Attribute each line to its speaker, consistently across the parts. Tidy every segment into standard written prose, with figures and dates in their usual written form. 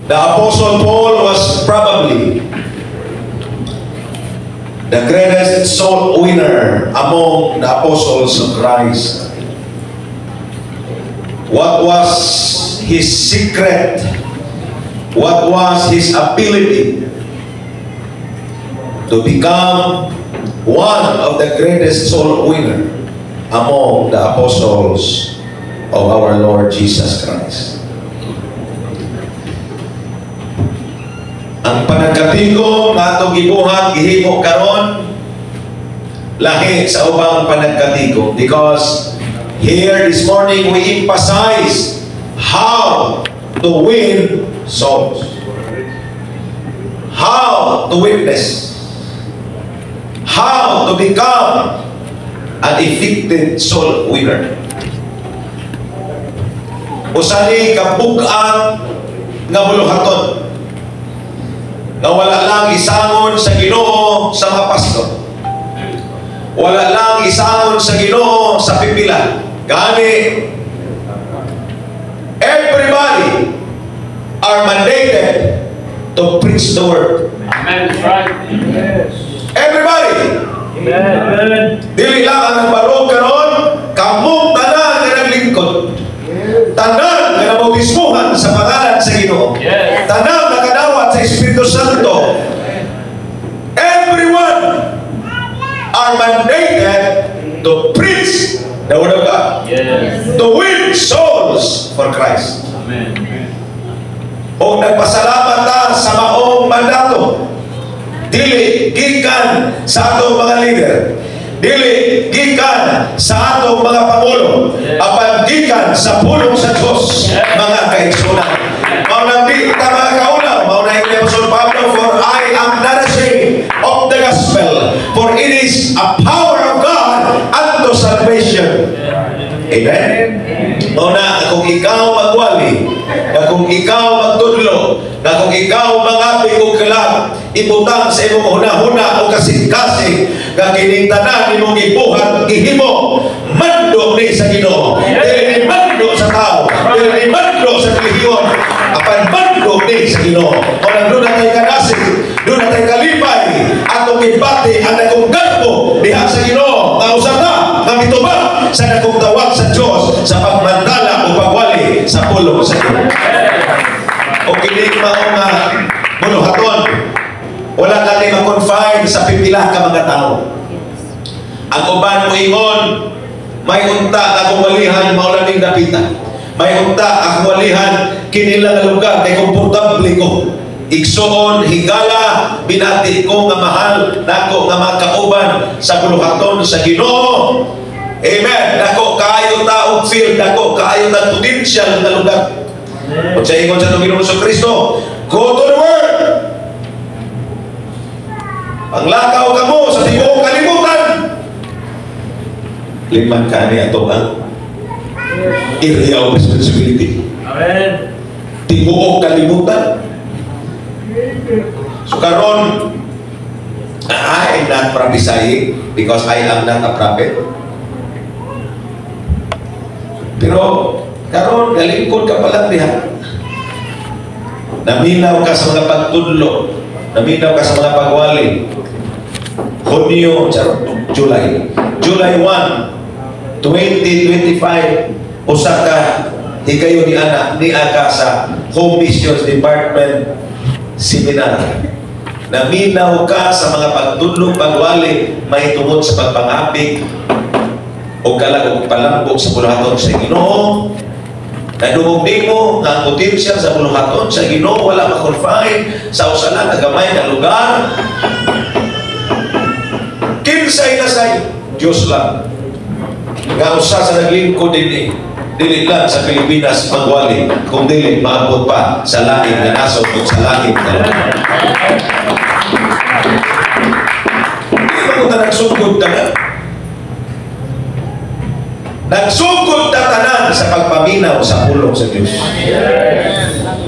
Speaker 1: The Apostle Paul was probably the greatest soul winner among the apostles of Christ. What was his secret? What was his ability to become one of the greatest soul winner among the apostles of our Lord Jesus Christ? Ang panagkatigom nga atong gibuhat, gihimo karon, lahi sa ubang panagkatigom because here this morning we emphasize how to win souls, how to witness, how to become an effective soul winner. Usa ni ka bug-at nga buluhaton nga wala lang isangon sa Ginoo sa mga pastor. Wala lang isangon sa Ginoo sa pipila. Gani everybody are mandated to preach the word.
Speaker 2: Amen. That's right.
Speaker 3: Yes.
Speaker 1: Everybody.
Speaker 3: Amen.
Speaker 1: Dili lang ang nagbarog karon, kamong tanan nga naglingkod. Tanan nga nabautismuhan sa pangalan sa Ginoo. Tanan nga kadawat sa Espiritu Santo. Everyone are mandated to preach the word of God. To win souls for Christ.
Speaker 2: Amen.
Speaker 1: O nagpasalamat ta sa maong mandato. Dili gikan sa atong mga leader. Dili gikan sa atong mga pangulo. Apan gikan sa pulong sa Diyos, mga kaigsunan. Mao nang di ta mga kaulaw, mao na ni Apostol Pablo, "For I am not ashamed of the gospel, for it is a power of God unto salvation." Amen? Mao na kung ikaw magwali, nga kung ikaw magtudlo, nga kung ikaw mangapig og kalag, ibutang sa imong hunahuna o kasing-kasing nga kining tanan imong gibuhat, gihimo, mando ni sa Ginoo. Dili ni mando sa tao, dili ni mando sa relihiyon, apan mando ni sa Ginoo. Mao nang duna tay kadasig, duna tay kalipay, atong gibati ang dakong garbo diha sa Ginoo, nga usa ta nga mitubag sa dakong tawag sa Dios sa pagmandala o pagwali sa pulong sa Ginoo. O kini mao nga buluhaton, wala lang ni ma-confine sa pipila ka mga tao. Ang uban moingon, "May unta akong walihan, mao lang ning dapita. May unta akong walihan, kini lang nga lugar kay komportable ko." Igsuon, higala, binati ko nga mahal nako nga mga kauban sa buluhaton sa Ginoo. Amen. Dako kaayo ta og field, dako kaayo ta potential nga lugar. Kung sa ingon sa atong Ginoong Kristo, "Go to the world. Panglakaw kamo sa tibuok kalibutan." Liman ka ni ato ang area of responsibility.
Speaker 3: Amen.
Speaker 1: Tibuok kalibutan. So karon, I am not prophesying because I am not a prophet. Pero karon galingkod ka pa lang diha. Naminaw ka sa mga pagtudlo, naminaw ka sa mga pagwali. Hunyo, charot, July. July 1, 2025, usa ka higayon ni ana ni aka sa Home Missions Department Seminar. Naminaw ka sa mga pagtudlo, pagwali, may tungod sa pagpangapig o kalag o palambok sa buluhaton sa Ginoo. Nadungog nimo nga ang potential sa buluhaton sa Ginoo wala ma-confine sa usa lang ka gamay nga lugar. Kinsay na say Diyos lang. Nga usa sa naglingkod dinhi, dili lang sa Pilipinas magwali, kung dili maabot pa sa langit nga nasod o sa langit nga lugar. Di ba kung nagsugod tanan? Nagsugod na tanan sa pagpaminaw sa pulong sa Diyos.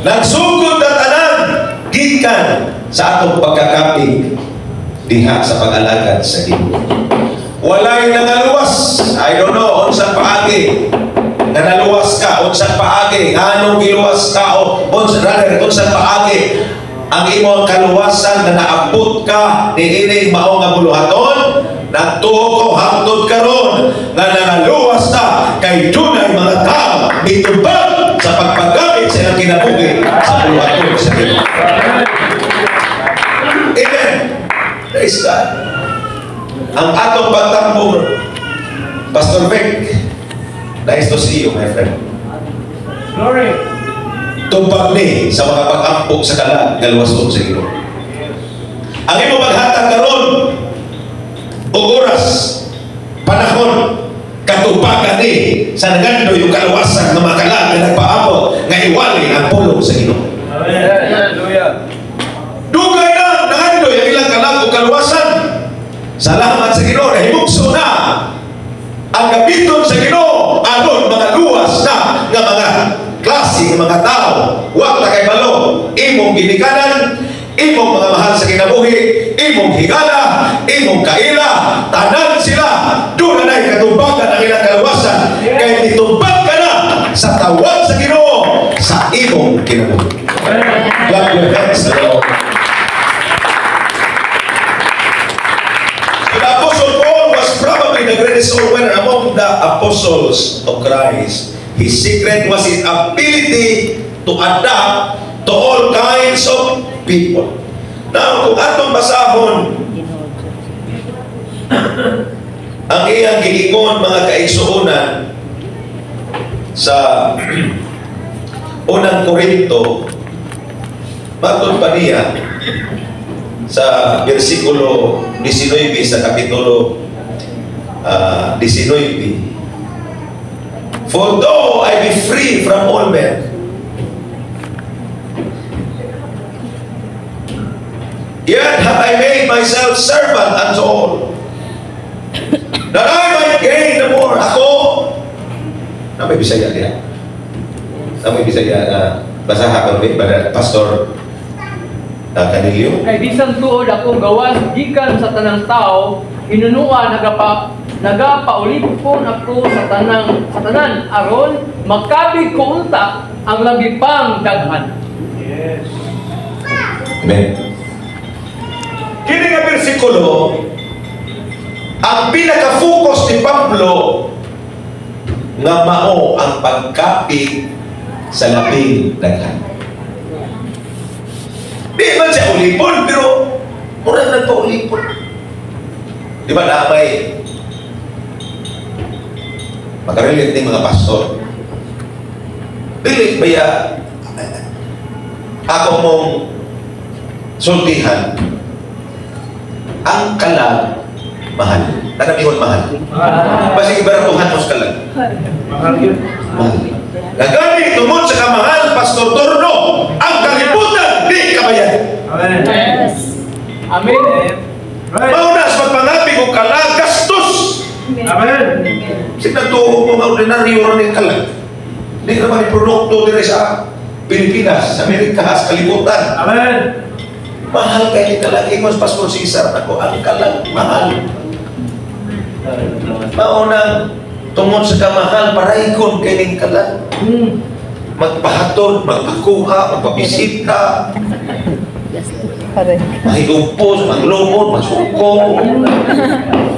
Speaker 1: Nagsugod na tanan gikan sa atong pagkakapig diha sa pag-alagad sa Ginoo. Walay nangaluwas. I don't know unsang paagi nga naluwas ka, unsang paagi nganong giluwas ka o unsa rather unsang paagi Ang imong kaluwasan na naabot ka niining mao nga buluhaton, nagtuo ko hangtod karon nga nangaluwas na kay dunay mga tao mitubag sa pagpagamit sa ilang kinabuhi sa buluhaton sa Ginoo. Amen. Praise God. Ang atong pagtambo, Pastor Vic, nice to see you, my friend.
Speaker 3: Glory.
Speaker 1: Tubag ni sa mga pag-ampo sa kalag nga luwason sa Ginoo. Ang imong paghatag karon og oras, panahon, katubagan ni sa nangandoy ug kaluwasan nga mga kalag nga nagpaabot nga iwali ang pulong sa Ginoo.
Speaker 3: Amen. Hallelujah.
Speaker 1: Dugay na nangandoy ang ilang kalag ug kaluwasan. Salamat sa Ginoo, nahimugso na ang gamiton sa Ginoo aron mga luwas na nga mga klase ng mga tao. Wa ta kahibalo, imong ginikanan, imong mga mahal sa kinabuhi, imong higala, imong kaila, tanan sila doon na katubagan ang ilang kaluwasan kay nitubag ka na sa tawag sa Ginoo sa imong kinabuhi. Clap your hands to the Lord. So the Apostle Paul was probably the greatest soul winner among the apostles of Christ. His secret was his ability to adapt to all kinds of people. Now, kung atong basahon ang iyang giingon, mga kaigsuonan, sa Unang Korinto, matod pa niya sa versikulo 19 sa kapitulo 19, "For though I be free from all men, yet have I made myself servant unto all, that I might gain the more." Ako, na may Bisaya niya. Na may Bisaya na basaha ko rin, Pastor Canilio.
Speaker 3: Kay bisan tuod akong gawas gikan sa tanang tao, hinunua nagapaulipon ako sa tanan aron makabig ko unta ang labi pang daghan. Yes.
Speaker 1: Amen. Kini nga bersikulo, ang pinaka-focus ni Pablo nga mao ang pagkapig sa labing daghan. Di man siya ulipon, pero murag nagpaulipon. Di ba na may makarelate ni mga pastor? Dili baya ako mong sultihan, ang kalag mahal. Tanamihon, mahal. Basta ibaratuhan mo sa kalag.
Speaker 3: Mahal yun.
Speaker 1: Mahal. Nagani, tungod sa kamahal, Pastor Torno, ang kalibutan, di kabayan.
Speaker 3: Amen.
Speaker 2: Yes.
Speaker 3: Amen. Right.
Speaker 1: Mauna sa pagpangapi kung kalag, gastos.
Speaker 3: Amen.
Speaker 1: Kasi nagtuo mo nga ordinaryo rin yung kalag. Di naman yung produkto diri sa Pilipinas, sa Amerika, sa kalibutan.
Speaker 3: Amen.
Speaker 1: Mahal kay ni kalag. Ingon Pastor Cesar ako, ang kalag, mahal. Maunang tungod sa kamahal, paraykon kay ning kalag. Magpahatod, magpakuha, magpabisita,
Speaker 2: Pare.
Speaker 1: Mahigumpos, maglumot, masuko.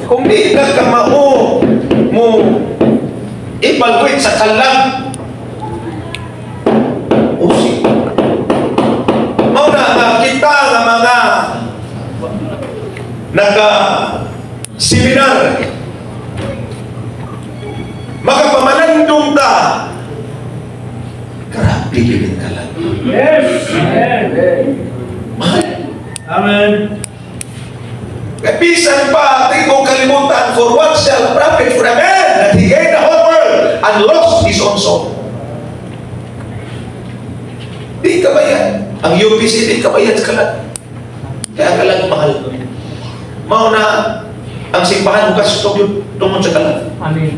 Speaker 1: Kung di ka kamao mo evaluate sa kalag, usi. Mao na nga kita nga mga naka seminar makapamanandong ta, grabe gid kalag.
Speaker 3: Yes. Amen.
Speaker 1: Mahal.
Speaker 3: Amen.
Speaker 1: Kaya bisan pa, tingkong kalimutan, "For what shall profit for a man that he gained the whole world and lost his own soul?" Di kabayan. Ang UPC, di kabayan sa kalag. Kaya ang kalag mahal. Mao na, ang simbahan mo gasto yun tungod sa kalag.
Speaker 3: Amen.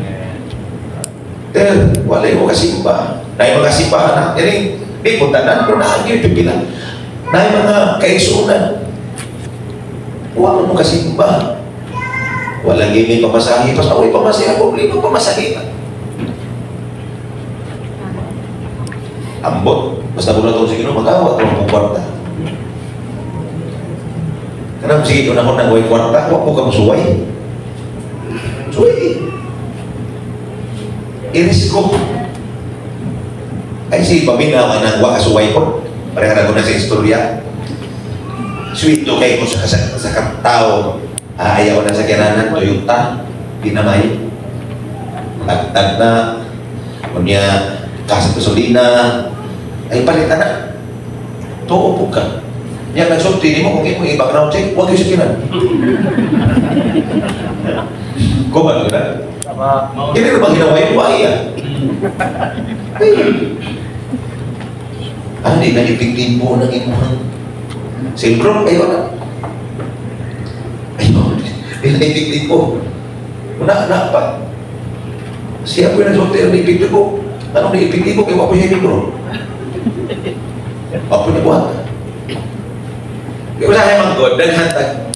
Speaker 1: Eh, wala yung kasimba. Na yung mga simbahan na, yan di ko tanan, pero naagyo yung pila. Na yung mga kaisunan. Wala mo kasimba. Wala gini pamasahe. Pas ako'y pamasahe, ako problema pamasahe. Ambot. Basta kung natong sige, mag-awat ang kwarta. Kanang sige, kung ako nang way kwarta, wa ko ka musuway. Suway. Irisko. Ay si paminaw ang wa kasuway ko. Pareha na ko na sa istorya. Sweet to kay ko sa katao. Ah, ayaw na sa kiranan, Toyota, di na may. Tagtag na, unya, kasa gasolina, ay palitan na. Tuo po ka. Yan, nagsulti ni mo, kung imo i-background check, huwag yung sakinan. Ko ba na? Hindi na bang ginawa yung why ah? Ay. Ah, di na epektibo ng imong cell group, ayaw na. Ayaw, di na epektibo. Una, na pa. Siya po yung nagsulti ang epektibo. Anong na epektibo? Kaya wako siya mikro. Ako na buhat. Kaya usahay man God, daghan tag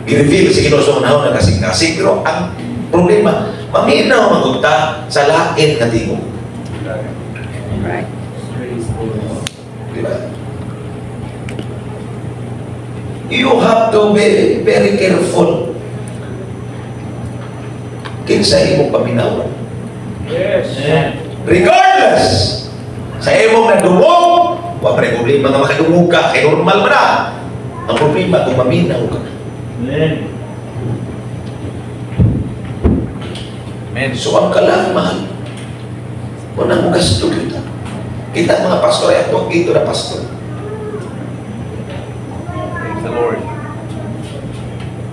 Speaker 1: i-reveal sa Ginoo sa unahon ng kasing-kasing. Pero ang problema, maminaw man ta sa lain nga tingog.
Speaker 2: Right.
Speaker 1: Di ba? You have to be very careful. Kinsa imong paminaw. Regardless, sa imong nadungog, wa pa problema nga makadungog ka, kay normal man na. Ang problema kung maminaw ka.
Speaker 4: Amen.
Speaker 1: Amen. So ang kalag, mahal. Wala mo gasto kita. Kita mga pastor ay ato dito na pastor.
Speaker 4: Praise the Lord.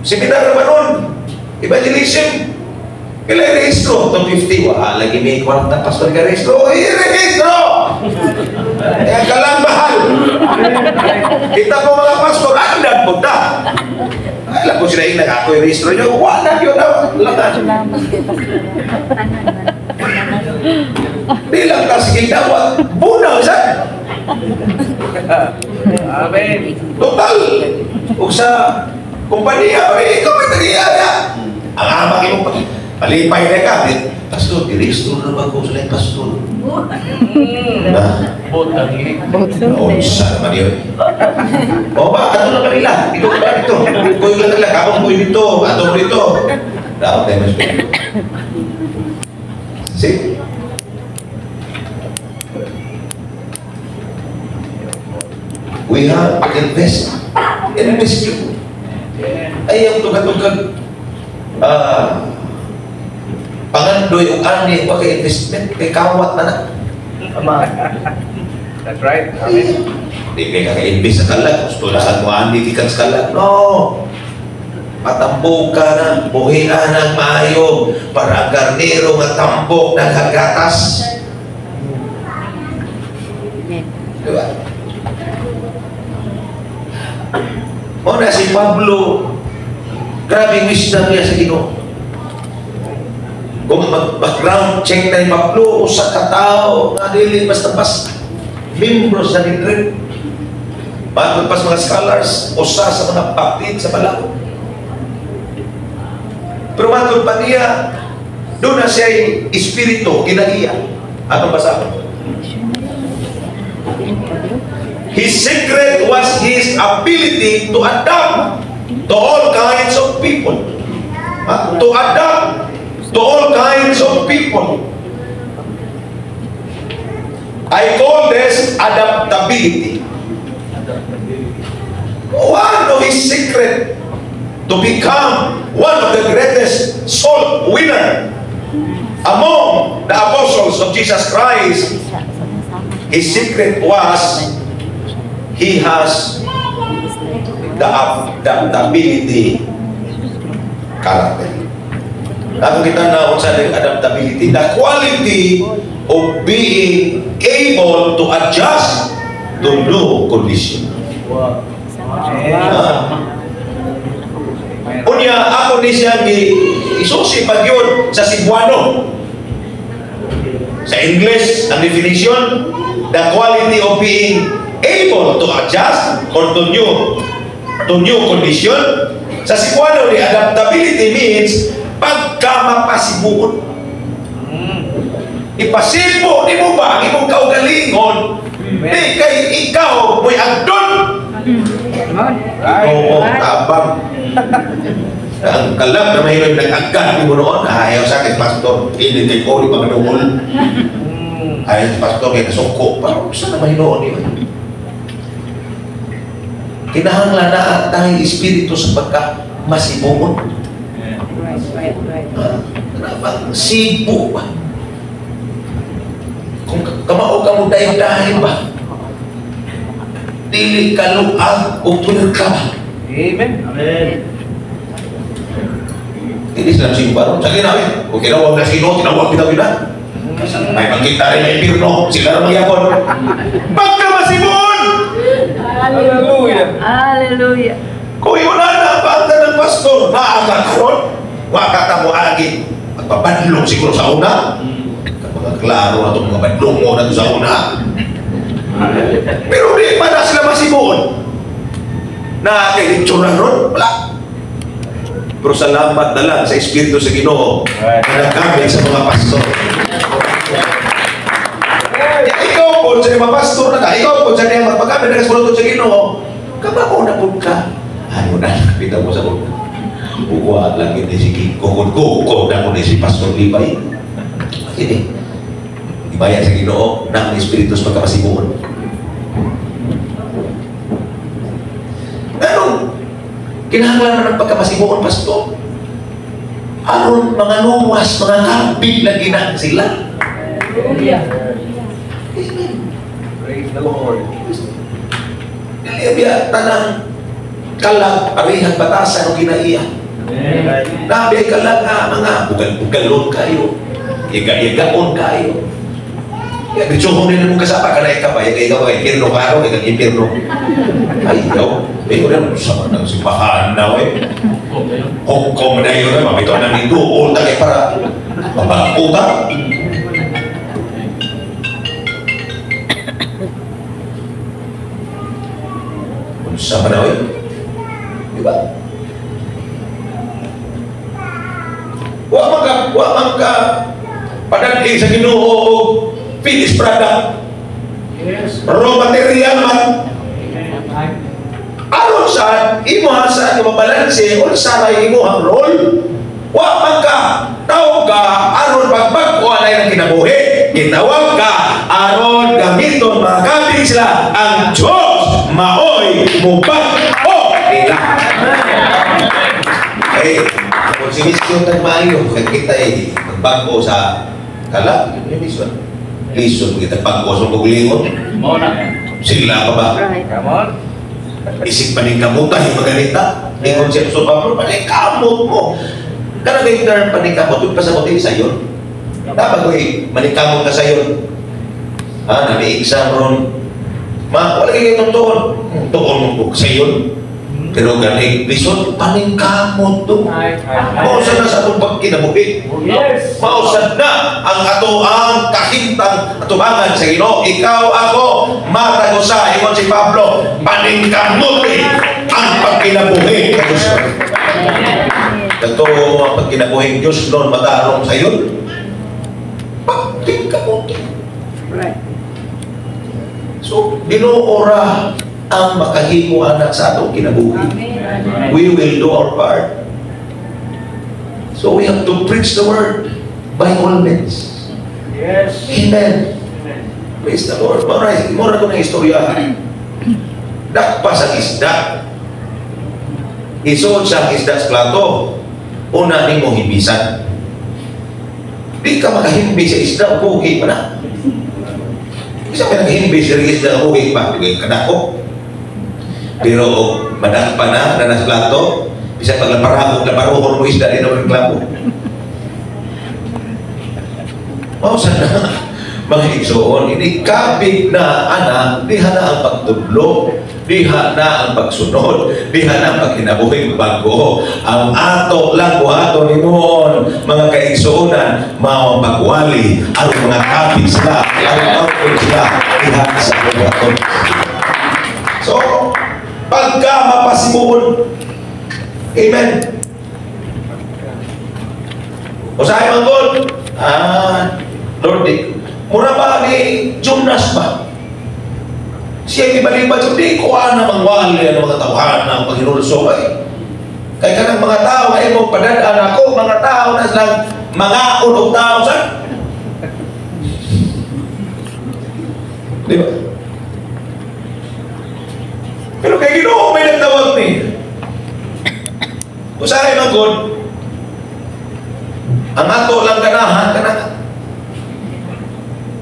Speaker 1: Seminar naman nun. Evangelism. Kailan rehistro? 250. Wa, lagi may kwarta, pastor ka rehistro. Uy, rehistro! Kaya ka lang mahal. Kita po mga pastor, andan po ta. Ay, lang ko sila yung ako yung rehistro nyo. Wala yun na. Wala.
Speaker 2: Salamat kay Pastor.
Speaker 1: Di lang ta sige dawat. Bunal sa.
Speaker 4: Amen.
Speaker 1: Total. Ug sa kumpanya, eh, ikaw may tagiya niya. Ang ama imong palipay na ka. Pastor, i-rehistro na ba ko sa laing pastor? Na?
Speaker 3: Botang eh.
Speaker 1: Unsa naman yun. O ba, ato na kanila. Ikaw ka dito. Kuy lang nila. Kapong kuy dito. Ato mo dito. Dapat tayo mas. See? We have to invest. Invest yun. Ay, ang tugatugag pangandoy o ani wa kay investment kay kawat na na.
Speaker 3: Tama.
Speaker 4: That's right. Amen.
Speaker 1: Di kay kaka-invest sa kalag, gusto lang mo ani gikan sa kalag. No. Patambok ka na, buhian ang maayo para ang karnero nga tambok naghagatas. Di ba? Mo na si Pablo, grabe wisdom niya sa Ginoo. Kung mag-background check na ni Pablo, usa ka tawo nga dili basta-basta membro sa Sanhedrin. Bago pa sa mga scholars, usa sa mga bakit sa balaod. Pero matod pa niya, doon na siya espiritu, ginagiya. Anong basahon? His secret was his ability to adapt to all kinds of people. To adapt to all kinds of people. I call this adaptability. One of his secret to become one of the greatest soul winner among the apostles of Jesus Christ, his secret was he has the adaptability character. Ako kita na unsa ning adaptability, the quality of being able to adjust to new condition.
Speaker 3: Wow.
Speaker 1: Ah. Unya ako ni siya gi isusi pag yun sa Cebuano. Sa English, ang definition, the quality of being able to adjust or to new condition. Sa Cebuano, the adaptability means pagkamapasibuon. Ipasibo ni mo ba ang imong kaugalingon? Di kay ikaw mo'y agdon.
Speaker 2: Come on.
Speaker 4: Right.
Speaker 1: Oo, tabang. Ang kalag na mahirap nag-agad mo noon, ayaw sa akin, pastor, hindi kay ko, di pa manungol. Ayaw sa pastor, kay nasuko. Parang saan na mahinoon yun? Kinahanglan na tayo espiritu sa pagka masibuon.
Speaker 2: Right.
Speaker 1: Bang sibo ba? Kung kamao ka mo dahin-dahin ba? Dili ka luag o tunog ka ba?
Speaker 4: Amen.
Speaker 5: Amen.
Speaker 1: Hindi sila simba ron. Sa ginawi, kung tinawag na sino, tinawag bitaw yun na. May magkita rin na impirno, sila na magyapon. Pagka masibuon!
Speaker 4: Hallelujah.
Speaker 2: Hallelujah.
Speaker 1: Kung yun na ang banda ng pastor, naagakron, wakata mo agi, magpapadlong siguro sa una. Mga klaro na itong mga badlongo na ito sa una. Pero di pa na sila masibuon. Na kay itsura ron, wala. Pero salamat na lang sa Espiritu sa Ginoo na naggamit sa mga pastor. Ya, ikaw po sa mga pastor na ka, ikaw po sa mga magpagamit na sa sa Ginoo, kamao na po ka. Ano na, kita mo sa una. Uwa lagi ni si Kikon ko, ko na ko ni si Pastor Libay. Ini, ibaya sa Ginoo ng Espiritu sa pagkapasibuon. Anong kinahanglan man ang pagkapasibuon, Pastor? Aron mga luwas, mga kapit lagi na sila.
Speaker 2: Hallelujah.
Speaker 1: Amen.
Speaker 4: Praise the Lord.
Speaker 1: Dili biya tanang kalag parehang batasan o kinaiya.
Speaker 5: Amen.
Speaker 1: Nabi kalag nga mga bugal-bugalon kayo. Iga-igaon kayo. Ya, bitsuhon din mo kasapa ka na ikaw ba? Ikaw ba? Impirno ka ro, ikaw impirno. Ay, ikaw. Eh, wala mo sa mga simbahan na, eh. Hong Kong na yun, mabito na ni Duol, tagay para mabakuta. Unsa man na, eh. Di ba? Wa man ka padadhi sa Ginoo og finished product.
Speaker 3: Yes.
Speaker 1: Raw material man. Aron sa imuha sa mabalanse unsa may imuhang role. Wa man ka tawag ka aron pagbag-o anay ang kinabuhi. Gitawag ka aron gamiton mga kapig sila ang Diyos maoy mubag-o nila. Eh, kung si mission tag maayo, kay kita eh magbag-o sa kalag, yun yung mission. Lisod kita bag-o sa kuglingon.
Speaker 3: Mao na.
Speaker 1: Sila ka ba?
Speaker 2: Right.
Speaker 4: Come on.
Speaker 1: Isip paningkamutan, yung maganita. Ingon siya sa Pablo, paningkamot mo. Kanang kay term paningkamot, yung pasabot din sa yun. Dapat ko eh, maningkamot ka sa yun. Ha, nami-exam ron. Ma, wala kayo itong tuon. Tuon mo po sa yun. Pero gani, lisod, paningkamot to. Mausan na sa atong pagkinabuhi.
Speaker 3: Yes.
Speaker 1: Mausan na ang ato ang kahintang atubangan sa Ginoo. Ikaw, ako, matagusa. Ingon si Pablo, paningkamuti ang pagkinabuhi sa Diyos. Totoo ang pagkinabuhi ng Diyos noon matarong sa iyo. Pagkinabuhi.
Speaker 2: Right.
Speaker 1: So, Ginoo ra ang makahimo anak sa atong kinabuhi.
Speaker 2: Amen.
Speaker 1: We will do our part. So we have to preach the word by all means.
Speaker 3: Yes.
Speaker 1: Amen.
Speaker 3: Amen.
Speaker 1: Praise the Lord. Mura ko ng istorya. Dakpa sa isda. Isuod sa isda sa plato. Una nimo himbisan. Di ka makahimbi sa isda, buhi pa na. Isa ka naghimbi sa isda, buhi pa. Di ka kadako. Pero madakpa na, na nasa plato, bisa paglaparahon, laparuhon mo isda, di na reklamo. Mausan na, mga igsoon, ini kapit na anak, diha na ang pagtudlo, diha na ang pagsunod, diha na ang pagkinabuhi bago. Ang ato lang buhaton himuon, mga kaigsuonan, mao ang pagwali, ang mga kapit sila, ang output sila, diha sa buhaton. So, pagka mapasibuon, amen. Usahay man God, Lord, di, mura ba ni Jonas ba? Siya gibalibad sa di ko ana mangwali ang mga tawhan ang paghinulsol ay. Kay kanang mga tao ay mo padad-an ako, mga tao na silang mga og tao sa. Di ba? Pero kay Ginoo may nagtawag ni. Usahay man gud, ang ato lang ganahan kanang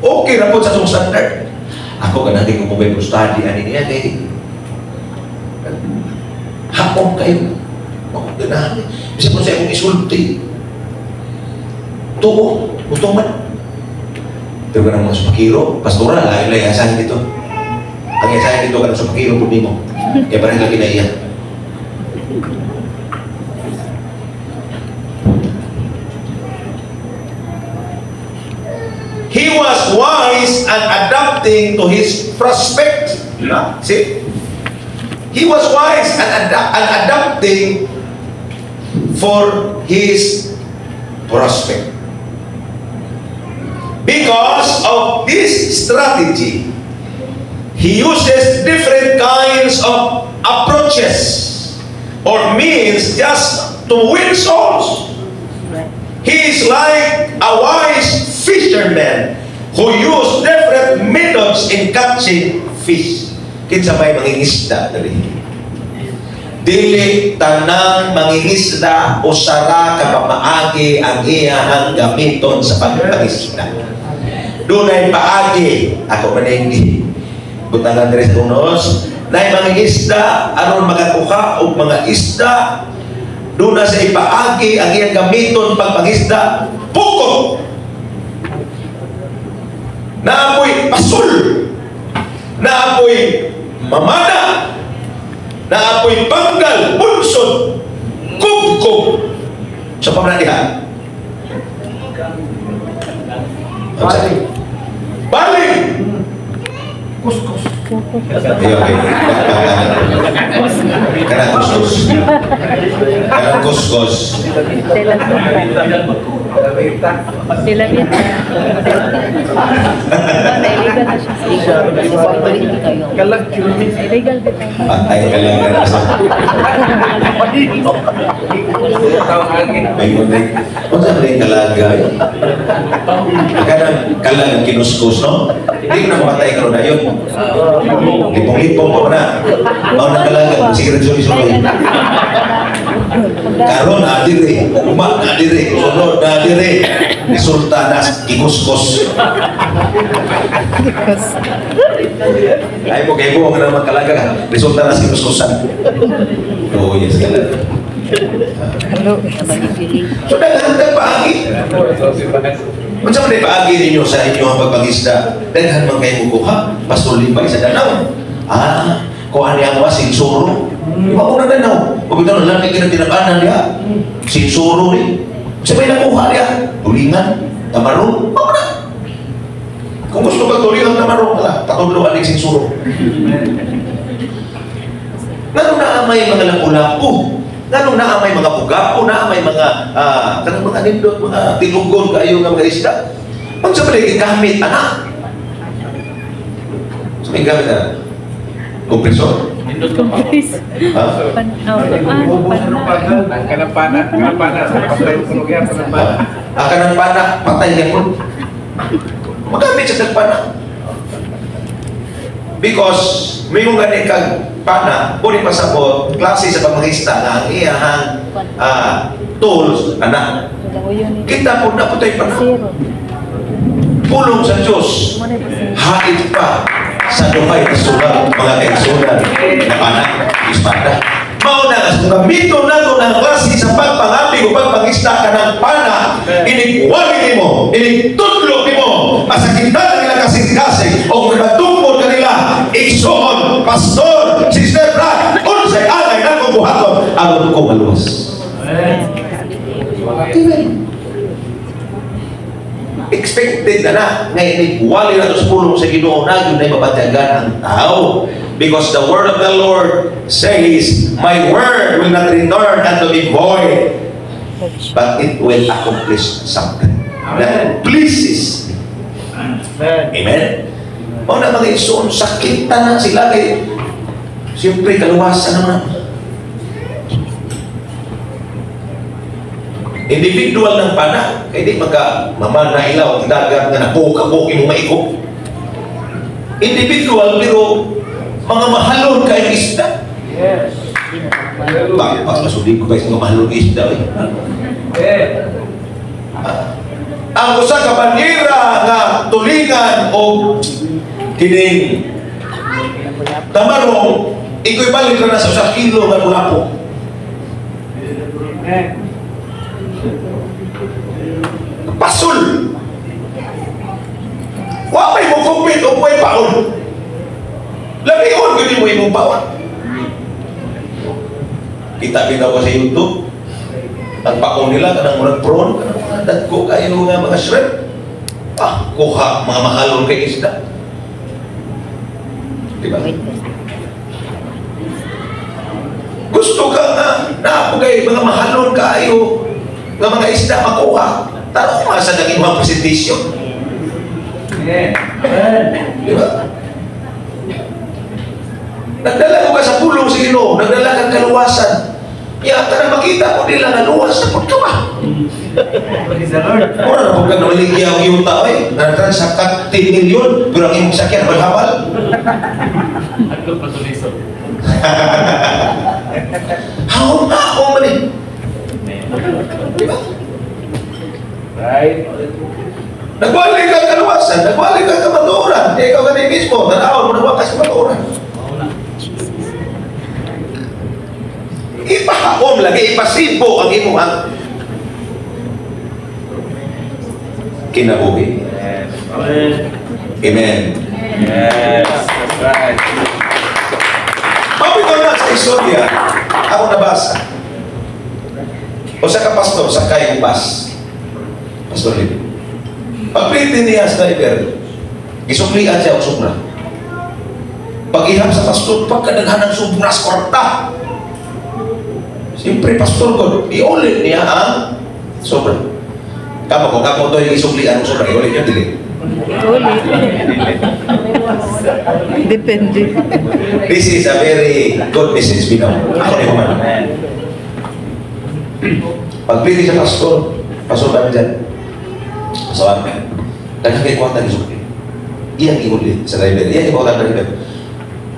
Speaker 1: okay ra pud sa atong standard. Ako ganahan ko Bible study ani niya kay hapon kayo. Ako ganahan. Bisa po sa akong isulti. Tuo, utuman. Pero kanang mga sumakiro, pastoral, ay lay asahin dito. Ang asahin dito kanang sumakiro po nimo. Kaya parang lagi na iya. He was wise and adapting to his prospect. See? He was wise and adapting for his prospect. Because of this strategy, he uses different kinds of approaches or means just to win souls. He is like a wise fisherman who used different methods in catching fish. Kinsa may mangingisda diri? Dili tanang mangingisda usara ka pamaagi ang iyahang gamiton sa pagpangisda. Dunay paagi, ako maninggi. Butangan diri sa unos, nay mangingisda aron makakuha og mga isda. Doon na sa ipaagi ang iyang gamiton pagpangisda, pukot. Naapoy pasul. Naapoy mamana. Naapoy panggal, bunsod, kubkob. Sa pamanadiha. Balik. Balik!
Speaker 4: Kuskus.
Speaker 1: Okay, okay. Kanang kuskus. Kanang kuskus. Patay ka lang ka sa. May kundi. Unsa man yung kalagay? Kanang kalag kinuskus, no? Hindi ko na mamatay karon na yun. Lipong-lipong pa na. Mao na kalagan, sige rin. Karon na dire, ugma na dire, sunod na dire. Resulta na gikuskos. Ay mo kay mo nga naman kalaga, resulta na gikuskusan. Oh yes, kalaga. So daghan tag paagi. Unsa man paagi ninyo sa inyong pagpangisda? Daghan man kayo mukuha, Pastor Limbay sa Danau. Ah, kuha niya ang wasing suro. Wa mo na Danau. Ug bitaw lang kay tinakanan niya. Sinsuro ni. Sa may nakuha niya, tulingan, tamarong, mao na. Kung gusto ka tulingan tamarong, wala, patudlo aning sinsuro. Nganong naa may mga lapu-lapu, nganong naa may mga pugapo, naa may mga kanang mga nindot, mga tilugon kaayo nga mga isda. Unsa man gigamit ana? Sa may gamit ana? Kompresor?
Speaker 4: Kanang pana, kanang pana, patay ko yan, kanang pana.
Speaker 1: Ah, kanang pana, patay yan po. Magamit siya pana. Because may kung gani kag pana, pwede pasabot, klase sa pamangista na ang iyahang tools, anak. Kita po na po tayo pana. Pulong sa Diyos, hait pa sa duhay na mga kaigsunan na pana, espada. Mao na kung gamiton nato ng klase sa pagpangapi o pagpangista ka ng pana, inig-wali nimo, inig-tudlo nimo, masakitan ang ilang kasing-kasing, o kung matungkol kanila, igsoon, pastor, sister Brad, unsay angay nakong buhaton, aron ko maluwas. Amen. Expected na na, ngayon wali na ito sa pulong sa Ginoo na yun ay mabatyagan ang tao. Because the word of the Lord says, my word will not return unto me void, but it will accomplish something that pleases me. Amen. Amen. Mao na mga igsoon, sakit na sila kay siyempre kaluwasan naman. Individual ng pana, kay di magka mama na ilaw ang dagat nga napukabok imong maikog. Individual pero mga mahalon kay isda.
Speaker 4: Yes.
Speaker 1: Bakit pagpasuli ko guys, mga mahalon isda eh.
Speaker 4: Yeah.
Speaker 1: Ang usa ka bandera nga tulingan o kining tamarong equivalent na sa usa kilo nga kulapo.
Speaker 4: Amen.
Speaker 1: Pasul. Wa may mo kumpit o may paon. Labion gyud mo imong paon. Kita bitaw ko sa YouTube. Ang paon nila kanang murag prawn, kanang mga dagko kayo nga mga shrimp. Ah, kuha mga mahalon kay isda. Di ba? Gusto ka nga naa kay mga mahalon kaayo nga mga isda makuha. Tarong masa nang imong presentation.
Speaker 4: Amen.
Speaker 1: Di ba? Nagdala ko ka sa pulong sa Ginoo, nagdala kang kaluwasan. Ya, kanang makita ko nila nga luwas na pud ka ba?
Speaker 4: Praise the Lord.
Speaker 1: Ora na pud kang namaligya og yuta oy. Nagtransact ka 10 million pero ang imong sakyan habal-habal.
Speaker 3: Adto pa tuliso.
Speaker 1: How na ako man eh. Di ba?
Speaker 4: Right.
Speaker 1: Nagwali ka kaluwasan, nagwali ka kamatuoran. Di ikaw gani mismo, tanawon mo nagwakas kamatuoran. Ipahaom lagi, ipasibo ang imong ang kinabuhi.
Speaker 4: Yes. Amen.
Speaker 1: Amen.
Speaker 4: Yes. That's right.
Speaker 1: Mabitaw na sa istorya, ako nabasa. O sa ka pastor, sakay og bus. Pastor Lip. Pagpliti niya sa driver, gisuklian siya og sobra. Pag-ihap sa pastor, pagkadaghan ng sobra sa kwarta. Siyempre, pastor ko, iulit niya ang sobra. Kamo ko, kamo to yung isuklian og sobra, iulit niya, dili.
Speaker 2: Ulit. Depende.
Speaker 1: This is a very good message, Binaw. Ako ni Juan. Pagpili sa pastor, pastor kami dyan. Asawa kami. Daghan kay kwarta ni sukli. Iyang iulit sa driver. Iyang iulit sa driver.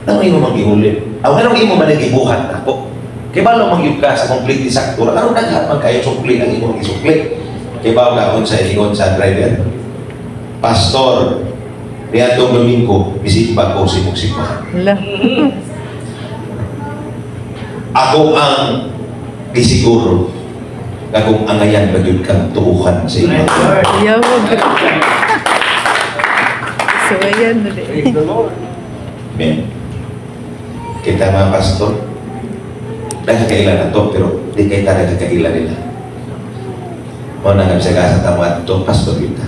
Speaker 1: Anong imo mang iulit? Ang anong imo man ang ibuhat ako? Kay balo mang yug ka sa complete saktura. Anong daghan man kayo sukli ang imong isukli? Kay balo ka sa ingon sa driver. Pastor, niadtong Domingo, bisimba ko sa imong simbahan. Ako ang gisiguro nga kung angayan ba gyud kang tuuhan sa imo.
Speaker 2: Yaw. So, ayan ulit.
Speaker 4: Praise the Lord.
Speaker 1: Amen. Kita mga pastor, nagkakaila na to, pero di kay ta nagkakaila nila. Mao na nga bisag asa ta moadto, pastor kita.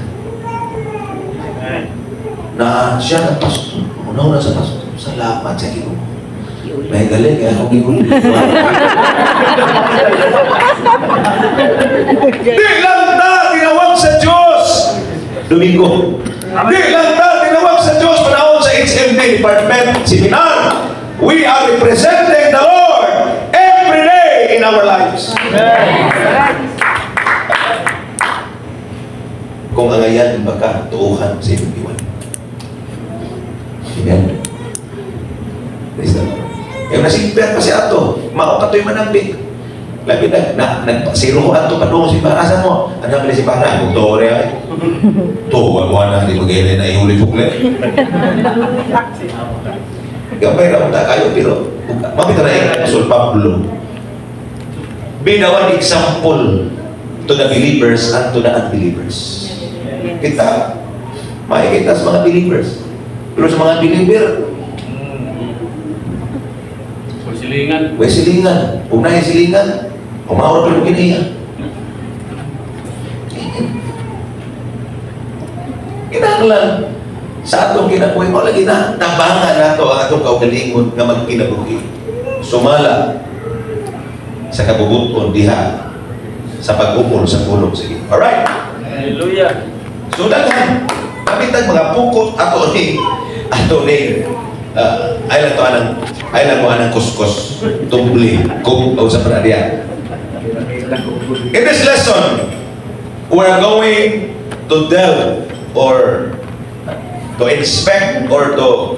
Speaker 1: Na siya na pastor, una-una sa pastor. Salamat sa Ginoo. May galing kaya akong giuli. Di lang ta tinawag sa Diyos. Domingo. Di lang ta tinawag sa Diyos panahon sa HMD Department Seminar. We are representing the Lord every day in our lives. Kung angayan baka tuuhan sa imong iwan. Amen. Praise the Lord. Kaya nasimper pa si ato, mao katoy manambit. Labi na nagpasiro ko ato padung si Asa mo? Ano pala si Pana? Tore ay. To, wala na, di magili na ihuli sukli. Gamay ra unta kayo pero mapita na yung Apostol Pablo. Be the one example to the believers and to the unbelievers. Kita, makikita sa mga believers. Pero sa mga believer,
Speaker 3: silingan.
Speaker 1: May silingan. Kung na silingan, umawar pa yung kinaiya. Kinahanglan sa atong kinabuhi, mo lagi na tabangan nato ang atong kaugalingon nga magkinabuhi. Sumala sa kabubuton diha sa pag-umol sa pulong sa Ginoo. Alright?
Speaker 3: Hallelujah.
Speaker 1: So daghan, kapitag mga pukot ato ni Ato ni ay lang to anang ay lang mo anang kuskos tubli kung o sa panadiya. In this lesson, we are going to delve or to inspect or to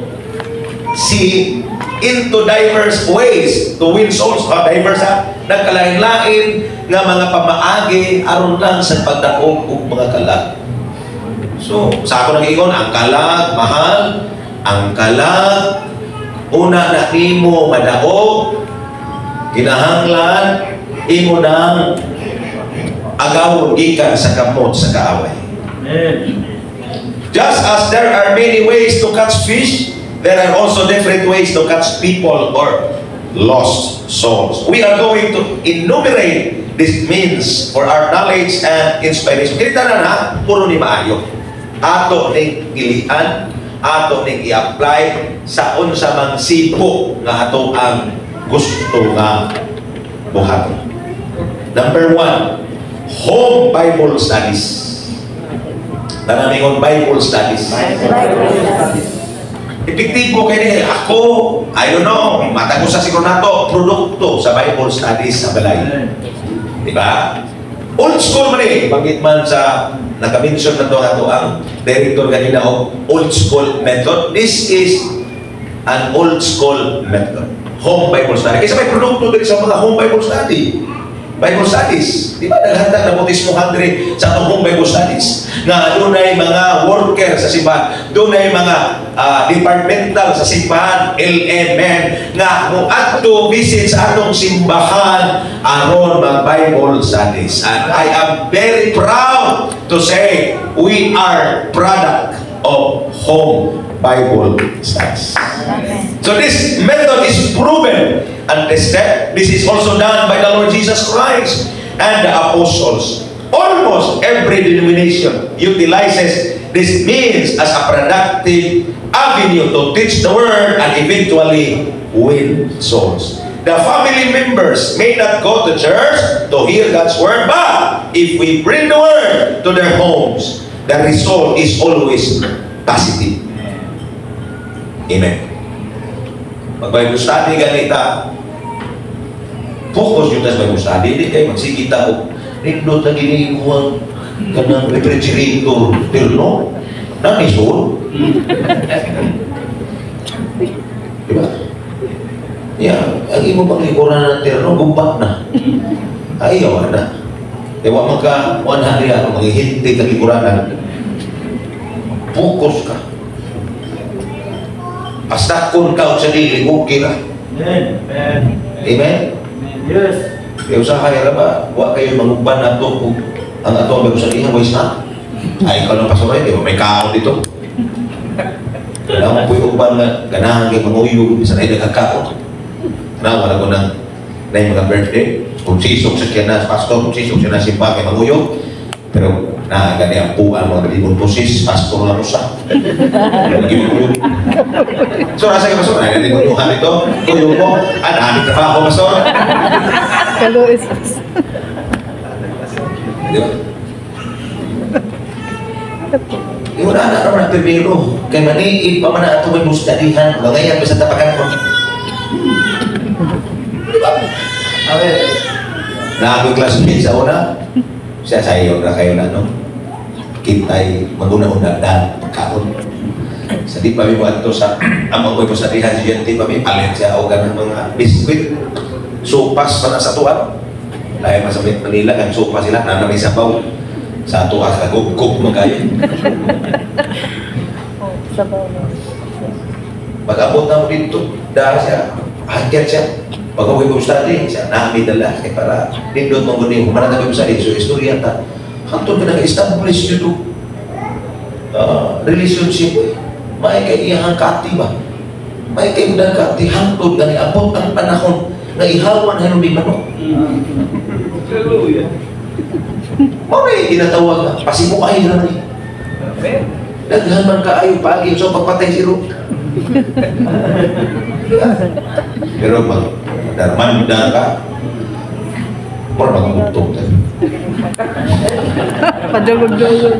Speaker 1: see into diverse ways to win souls. Ha, diverse ha? Nagkalain-lain nga mga pamaagi aron lang sa pagdaog og mga kalag. So, sa ako nag-ingon, ang kalag mahal, ang kalag una na nimo madaog, kinahanglan imo nang agawon gikan sa kamot sa kaaway.
Speaker 4: Amen.
Speaker 1: Just as there are many ways to catch fish, there are also different ways to catch people or lost souls. We are going to enumerate these means for our knowledge and inspiration. Kini tanan ha, puro ni maayo. Ato ning ilian, ato ning i-apply sa unsa mang sipo nga ato ang gusto nga buhaton. Number one, home Bible studies. Tanan Bible studies. Epektibo kay ni ako, I don't know, matag usa siguro nato produkto sa Bible studies sa balay. Di ba? Old school man eh. Banggit man sa naka-mention na to ato ang director kanina og old school method. This is an old school method. Home Bible study. Kasi may produkto diri sa mga home Bible study. Bible studies. Di ba daghan na bautismohan diri sa atong home Bible studies? Nga dunay mga worker sa simbahan, dunay mga departmental sa simbahan, LMM, nga mo adto visit sa atong simbahan aron mag Bible studies. And I am very proud to say we are product of home Bible studies. So this method is proven and tested. This is also done by the Lord Jesus Christ and the apostles. Almost every denomination utilizes this means as a productive avenue to teach the word and eventually win souls. The family members may not go to church to hear God's word, but if we bring the word to their homes, the result is always positive. Amen. Mag-Bible study ganita. Focus yun sa Bible study. Hindi kayo magsige ta og nindot na gini mo ang kanang refrigerator. Pero no, nanisod. Di ba? Yeah, ang imo bang likuran ng terno, gumbat na. Ayaw na. Di wa man ka 100 ako, maghihinti ka likuranan. Focus ka. Basta kung ka sa dili, okay ra.
Speaker 4: Amen. Amen.
Speaker 1: Amen?
Speaker 4: Yes.
Speaker 1: Kaya usahay ra ba, wa kayo manguban nato kung ang ato ang sa way snack. Ay, ikaw lang pastor, di ba may kaon dito? Wala mo po'y uban nga, ganahan kay manguyog, bisan ay nagkakaon. Na, wala ko nang na yung mga birthday. Kung sisok sa kaya na, pastor, kung sisok siya na simpa kay manguyog. Pero na gani ang puan mga libon pusis, pastor lang usa. Lagi manguyog. So, nasa kay pastor, ay, hindi ko ito. Kuyog mo, ah, nami trabaho, pastor.
Speaker 2: Kaluis.
Speaker 1: Di ba? Di wala na naman ang primero. Kay maniid pa man na ato may mustadihan. Mga yan, bisa tapakan ko. Di ba?
Speaker 4: Amen.
Speaker 1: Na ako'y classmate sa una, siya sa iyo na kayo na, no? Kita'y maguna-una na pagkaon. Sa di pa mi mo adto sa among ko'y pusadihan siya, di pa mi palit siya o ganang mga biskwit. Sopas pa na sa tuwan. Lahi man sa Manila, kan sopas sila, na may sabaw. Sa tuwa ka, gugog man kayo.
Speaker 2: Oh, sabaw na.
Speaker 1: Pag-abot na mo dito, dahil siya, hakyat siya. Pag ako yung study, siya, nami dala, kay para nindot mo guni, humanan na study, so istorya ta. Hantod ka nag-establish yun relationship, eh. May kay iyang kati ba? May kay iyang kati, hantod gani abot ang panahon nga ihawan hinumi manok.
Speaker 4: Hallelujah.
Speaker 1: Mao na yung ginatawag nga, pasimuay na ni.
Speaker 4: Amen.
Speaker 1: Daghan man kaayo paagi so pagpatay si Ruth. Pero pag darmanda ka, mura magugtong tayo.
Speaker 2: Padulog-dulog.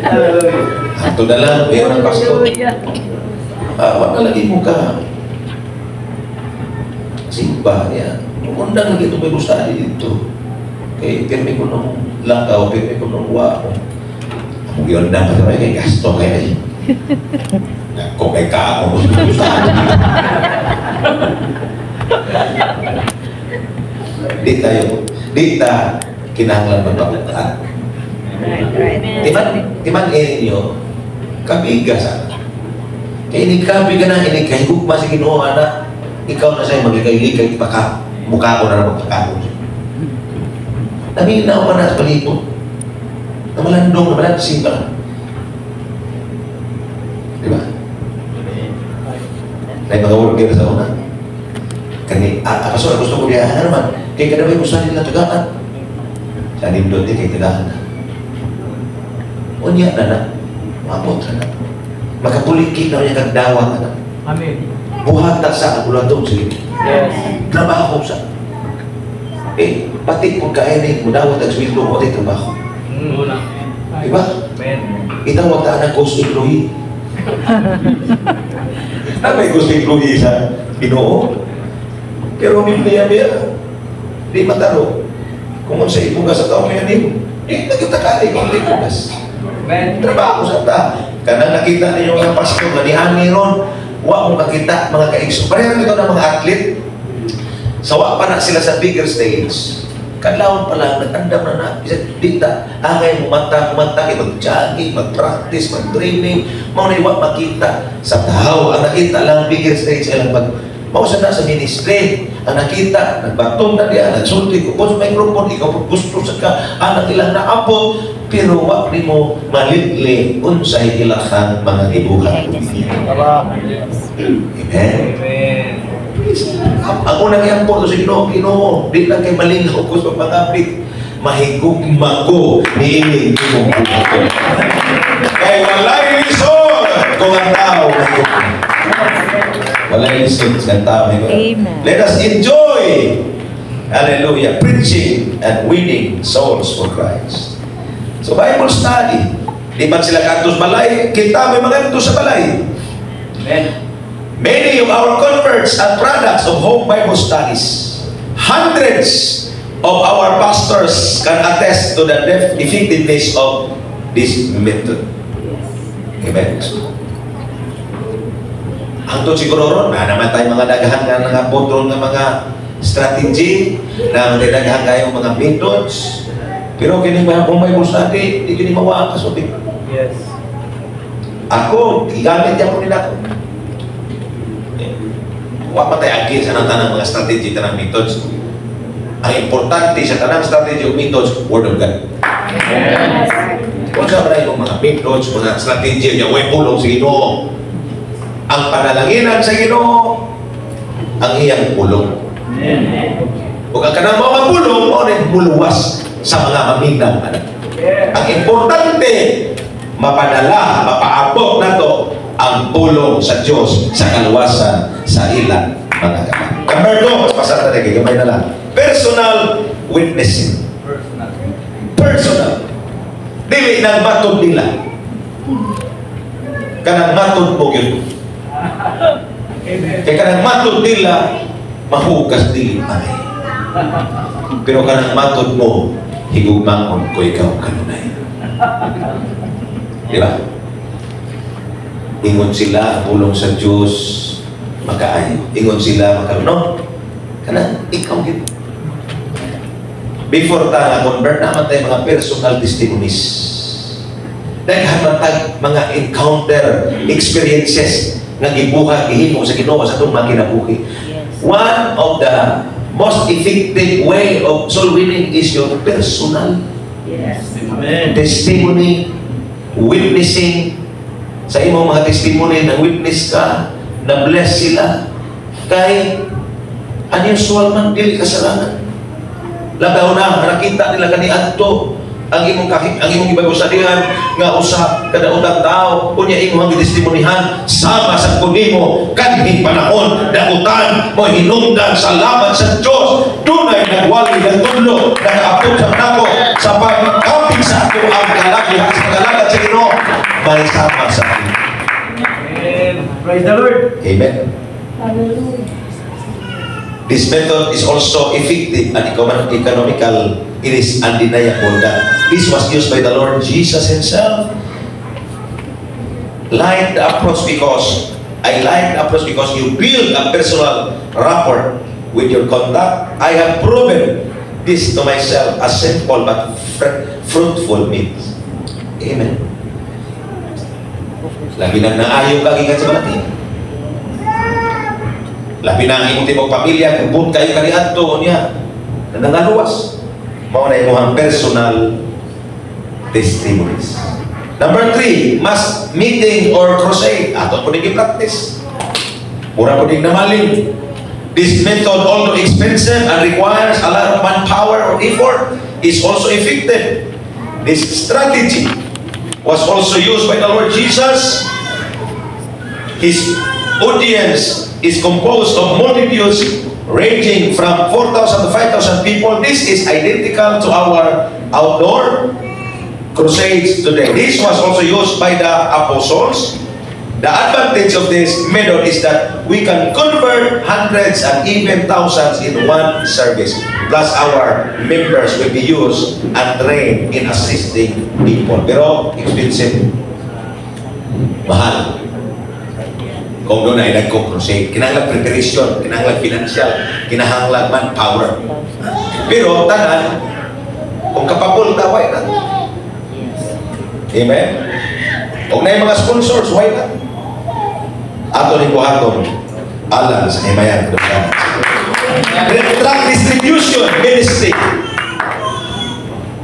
Speaker 4: Hallelujah.
Speaker 1: Ato na lang, meron ang pastor.
Speaker 2: Hallelujah.
Speaker 1: Ah, wala lagi mo ka simba niya. Undang lagi ito may study dito. Kay pirmi ko nung lakaw, pirmi ko nung wa ko. Akong giundang ka kay gasto kay ay. Nako kay ka ako gusto. Di tayo, di ta kinahanglan magpabukaan.
Speaker 2: Right.
Speaker 1: Timan, timan ninyo, kabiga sa kay inig kabi ka na, inig kahigugma sa Ginoo ana, ikaw na sa'yo magikay-likay paka mukha ko na na magpakaon. Naminaw pa na sa palibot. Namalandong, namalandsi pa. Di ba? May mga worker sa una. Kani, pastor, gusto ko diya, ano naman, kay kada may gusto nila tagaan. Sa nindot din, kay tagaan na. Unya na na, maabot na na. Makapuliki na niya kagdawa na na.
Speaker 3: Amen.
Speaker 1: Buhat na sa abulatong sige.
Speaker 3: Yes.
Speaker 1: Trabaho sa. Eh, pati kung kaya ni mudawat ang sweldo mo, di trabaho.
Speaker 3: Una.
Speaker 1: Di ba?
Speaker 3: Amen.
Speaker 1: Itawag ta ng ghost employee. Na may ghost employee sa Ginoo. Pero Biblia biya, di mataro. Kung sa ibugas sa taong ngayon nimo, di nakita ka ni kung di bugas.
Speaker 3: Amen.
Speaker 1: Trabaho sa ta. Kanang nakita ninyo mga pastor nga niani ron, wa mo kakita mga kaigso. Pareho nito ng mga athlete. Sa wa pa na sila sa bigger stage. Kadlawon pa lang, nag-andam na na. Bisan di ta, angay mumata, mumata, kay mag-jogging, mag-practice, mag-training, mao na wa makita sa tao. Ang nakita lang bigger stage ay lang pag mao sa na sa ministry. Ang nakita, nagbaton na diya, nagsulti ko, sa microphone, ikaw po gusto sa ka, anak ilang naapot, pero wa nimo malitli unsay ilahang mga gibuhat.
Speaker 3: Tama.
Speaker 1: Amen.
Speaker 3: Amen.
Speaker 1: Please, ang unang iampo to sa Ginoo, Ginoo, di lang kay malingaw ko sa pangapit. Mahigugma ko niining imong buhaton. Kay walay lisod kung ang tao mahigugma. Walay lisod sa tao mahigugma.
Speaker 2: Amen.
Speaker 1: Let us enjoy, hallelujah, preaching and winning souls for Christ. So Bible study, di man sila kadtos balay, kita may mga sa balay.
Speaker 4: Amen.
Speaker 1: Many of our converts are products of home Bible studies. Hundreds of our pastors can attest to the effectiveness of this method. Amen. Hangtod siguro ron, na naman tayo mga daghan nga nangabot ron nga mga strategy, na mga daghan kayong mga methods. Pero kini mga home Bible study, di kini mawa ang kasulti.
Speaker 4: Yes.
Speaker 1: Ako, gigamit yan ko nila ako. Wa pa tayo agi sa tanang mga strategy, tanang methods. Ang importante sa tanang strategy o methods, Word of God.
Speaker 3: Yes.
Speaker 1: Kung sa mga imong mga methods, mga strategy, niya, way pulong sa Ginoo. Ang panalanginan sa Ginoo, ang iyang pulong.
Speaker 4: Amen.
Speaker 1: Ug ang kanang mga pulong, mao na muluwas sa mga maminang anak. Ang importante, mapadala, mapaabot nato ang pulong sa Diyos sa kaluwasan sa ilang mga kamay. Number two, mas pasar na gamay na lang. Personal witnessing.
Speaker 4: Personal.
Speaker 1: Personal. Dili nang matod nila. Kanang matod mo gyud.
Speaker 4: Amen.
Speaker 1: Kay kanang matod nila, mahugas dili ay. Pero kanang matod mo, higugmaon ko ikaw kanunay. Di ba? Ingon sila, pulong sa Diyos, makaayo. Ingon sila, maka no? Kanang ikaw gyud. Before ta nga convert naman tayo mga personal testimonies. Daghan man tag mga encounter, experiences nga gibuhat gihimo sa Ginoo sa atong mga kinabuhi. One of the most effective way of soul winning is your personal
Speaker 4: Amen.
Speaker 1: testimony, witnessing. Sa imong mga testimony, nang witness ka, na bless sila. Kay unusual man, dili kasalanan. Labaw na, nakita nila kani adto. Ang imong gibagusadihan nga usa ka daotang tao, unya imong gitestimonihan sama sa kunimo kanhing panahon dautan mo hinungdan. Salamat sa Dios, dunay nagwali ng tudlo, nakaabot sa nako sa pagkapit sa ato ang kalag sa pag-alagad sa Ginoo may sama sa atin.
Speaker 4: Amen. Praise the Lord.
Speaker 1: Amen. This method is also effective and economical. It is undeniable that this was used by the Lord Jesus himself. Like the approach because I like the approach because you build a personal rapport with your contact. I have proven this to myself, a simple but fruitful means. Amen. Labi nang naayo ka gikan sa balati. Labi na ang imong tibok pamilya, kubot kayo kaniadto niya. Nangaluwas. Mao na imong personal testimonies. Number three, mass meeting or crusade. Ato po din practice. Mura po din namalin. This method, although expensive and requires a lot of manpower or effort, is also effective. This strategy was also used by the Lord Jesus. His audience is composed of multitudes ranging from 4,000 to 5,000 people. This is identical to our outdoor crusades today. This was also used by the apostles. The advantage of this method is that we can convert hundreds and even thousands in one service. Plus, our members will be used and trained in assisting people. Pero expensive. Mahal. Kung doon ay nagko-crusade, kinahanglan preparation, kinahanglan financial, kinahanglan manpower. Pero tanan, kung kapabol ta, why not? Amen? Kung na mga sponsors, why not? Ato ni buhaton alang sa himayan. Tract distribution ministry.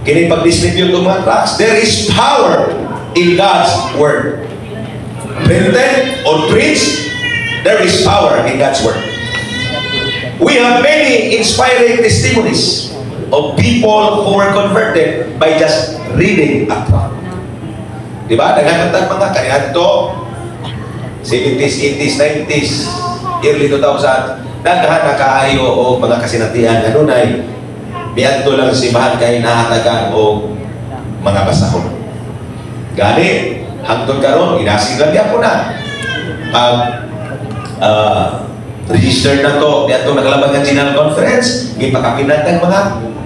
Speaker 1: Kini pag-distribute ng mga tracts, there is power in God's word. Printed or preached, there is power in God's word. We have many inspiring testimonies of people who were converted by just reading a tract. Di ba? Daghan tag mga kaniadto 70s, 80s, 90s, early 2000, daghan na kaayo og mga kasinatian kanunay miadto lang sa simbahan kay nahatagan og mga basahon. Gani, hangtod karon inasig lang gyapon na. Pag register na to diadto nakalabang nga General Conference, gipakapinan tang mga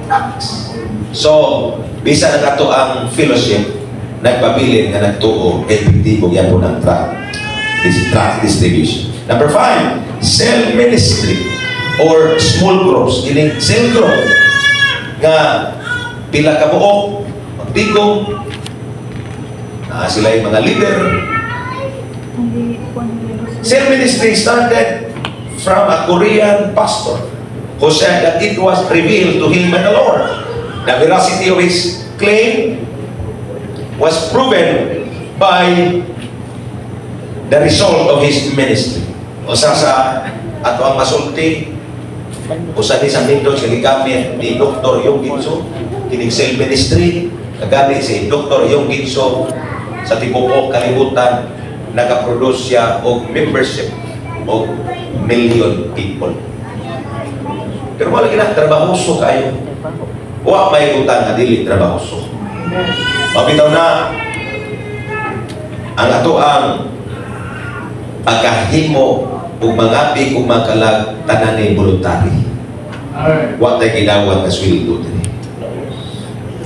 Speaker 1: tracts. So, bisa na kato ang fellowship nagpabilin nga nagtuo epektibo gyapon ang tract distribution. Number five, cell ministry or small groups. Kining cell group nga pila ka buok magtigom na sila yung mga leader. Cell ministry started from a Korean pastor who said that it was revealed to him by the Lord. The veracity of his claim was proven by the result of his ministry. Usa sa ato ang masulti, usa ni sa methods nga gigamit ni Dr. Yonggi Cho kining cell ministry, kagani si Dr. Yonggi Cho sa tibuok kalibutan nakaproduce siya og membership og million people. Pero wala gina trabahoso kayo. Wa may utang nga dili trabahoso. Mabitaw na ang ato ang pagkahimo ug mangapig ug makalag tanan ni voluntary. Wa tay gidawat na sweldo diri.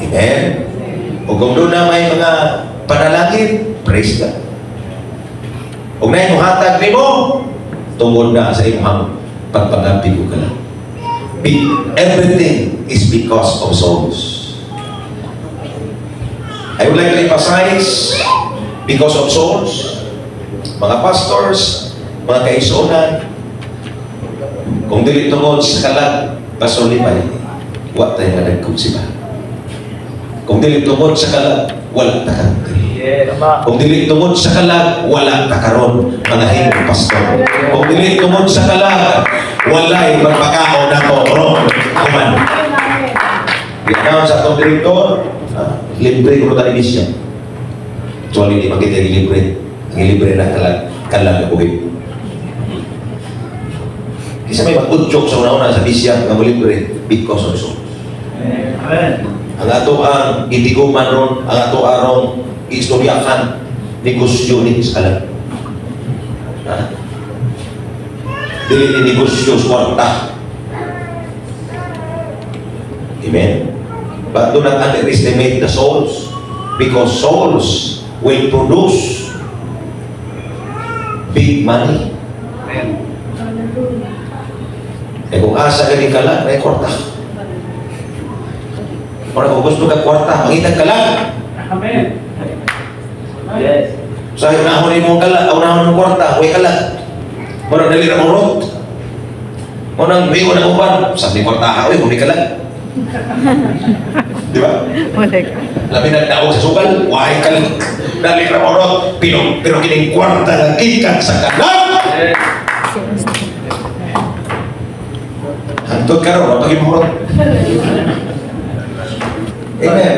Speaker 1: Amen. Ug kung doon na may mga panalangin, praise God. Ug naay mohatag nimo, tungod na sa imong pagpangapig ug kalag. Everything is because of souls. I would like to emphasize, because of souls, mga pastors, mga kaigsuonan, kung dili tungod sa kalag, Pastor Levi, wa tayo nga nagkumsiba. Kung dili tungod sa kalag, wala ta karon. Kung dili tungod sa kalag, wala ta karon, mga himong pastor. Kung dili tungod sa kalag, walay magpakaon nako ron kuman. I-announce sa atong direktor, libre ko ta ni siya. Actually, di makita yung libre. Ang libre na kalag, kalag na buhi. Kisa may mag-udyok sa una-una sa bisya nga mo libre because of souls.
Speaker 4: Amen.
Speaker 1: Ang ato ang itiguman ron, ang ato arong istoryakan, negosyo ni sa kalag. Ha? Dili ni negosyo sa kwarta. Amen? But do not underestimate the souls, because souls will produce big money.
Speaker 4: Amen.
Speaker 1: Eh kung asa ka ni kalag, may kwarta. Ora kung gusto ka kwarta, mangita kalag.
Speaker 4: Amen. Yes.
Speaker 1: Sa unahon nimo kalag, unahon mo kwarta, way kalag. Mura dali ra mo rot. Mo nang may na uban, sa ni kwarta ha, oy, kung di kalag. Di ba?
Speaker 2: Wala.
Speaker 1: Labi na daog sa sugal, way kalag. Dali ra mo rot, pero kining kwarta nga gikan sa kalag.
Speaker 4: Yes.
Speaker 1: Hantod karon, wa mo rot. Amen.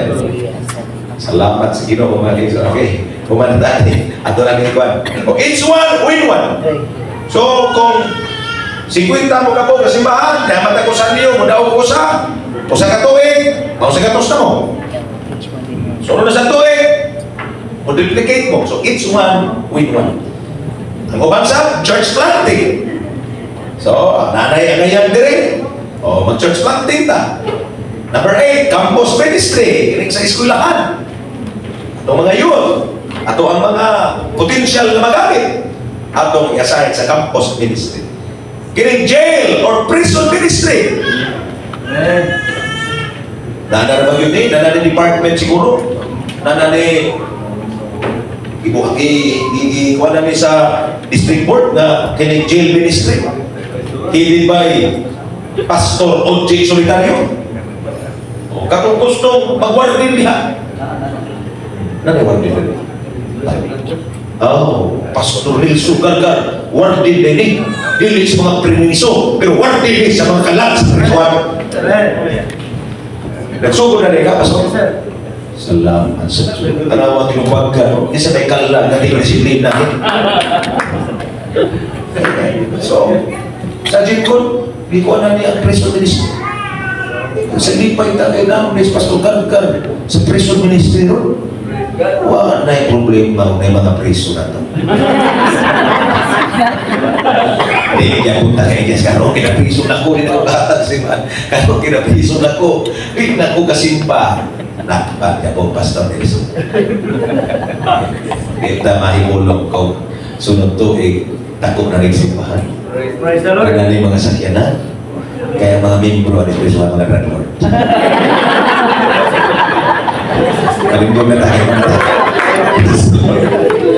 Speaker 1: Salamat sa Ginoo, mga Lisa. Okay. Human natin. Ato na ni Kwan. O, each one, win one. So, kung 50 mo ka po sa simbahan, dapat ako sa niyo, mudaog ko sa usa ka tuig, mausa ka tos na mo. So, ano na sa tuig, multiplicate mo. So, each one, win one. Ang uban sa church planting. So, nanay ang ngayon dire. O, mag-church planting ta. Number 8, campus ministry. Kining sa eskwelahan. Atong mga youth, ato ang mga potential na magamit, atong i-assign sa campus ministry. Kining jail or prison ministry.
Speaker 4: Amen.
Speaker 1: Nana ba yun eh? Nana ni department siguro. Nana ni ibuha i kuha na ni sa district board na kining jail ministry. Headed by Pastor O.J. Solitario. O, katong gustong mag-warden diha. Nana warden diha? Oh, Pastor Rilso Gargar, warden din eh. Dili sa mga priniso, pero warden din sa mga kalat sa prisuan.
Speaker 4: Amen.
Speaker 1: Nagsugod na rin ka, Pastor?
Speaker 4: Yes, sir.
Speaker 1: Salamat sa Diyos. Tanawa tinupag ka, no? Di sa may kala nga di disiplina. So, sa Jikon, di ko na niya ang prison ministry. Sa lipay tagay na, ni Pastor Gargar, sa prison ministry ron. Wala na yung problema na yung mga priso na to. Hindi niya punta kay Diyos. Karoon kinapriso na ko, hindi na ako katag si man. Karoon kinapriso na ko, hindi na ko kasimba. Nakpan niya po, Pastor Nelson. Kita mahimulong ko. Sunod tuig, tako na rin simbahan.
Speaker 4: Praise the Lord.
Speaker 1: Kaya na yung mga sakyanan. Kaya mga membro, ano yung mga drug lord. Kalinggo na tayo.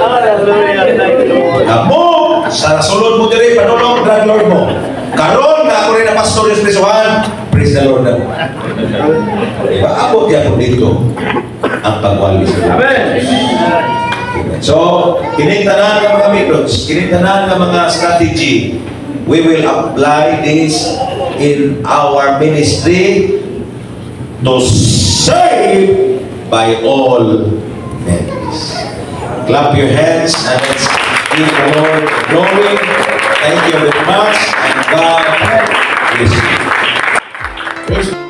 Speaker 4: Hallelujah. Thank you, Lord.
Speaker 1: Kamo, sa nasulod mo diri, panulong drug lord mo. Karon na ako rin na pastor yung prisuhan, praise the Lord na mo. Diba? Abot yan po dito ang pagwali sa Lord.
Speaker 4: Amen.
Speaker 1: So, kining tanan nga mga methods, kining tanan nga mga strategy, we will apply this in our ministry to save by all means. Clap your hands and let's give the Lord glory. Thank you very much and God bless you.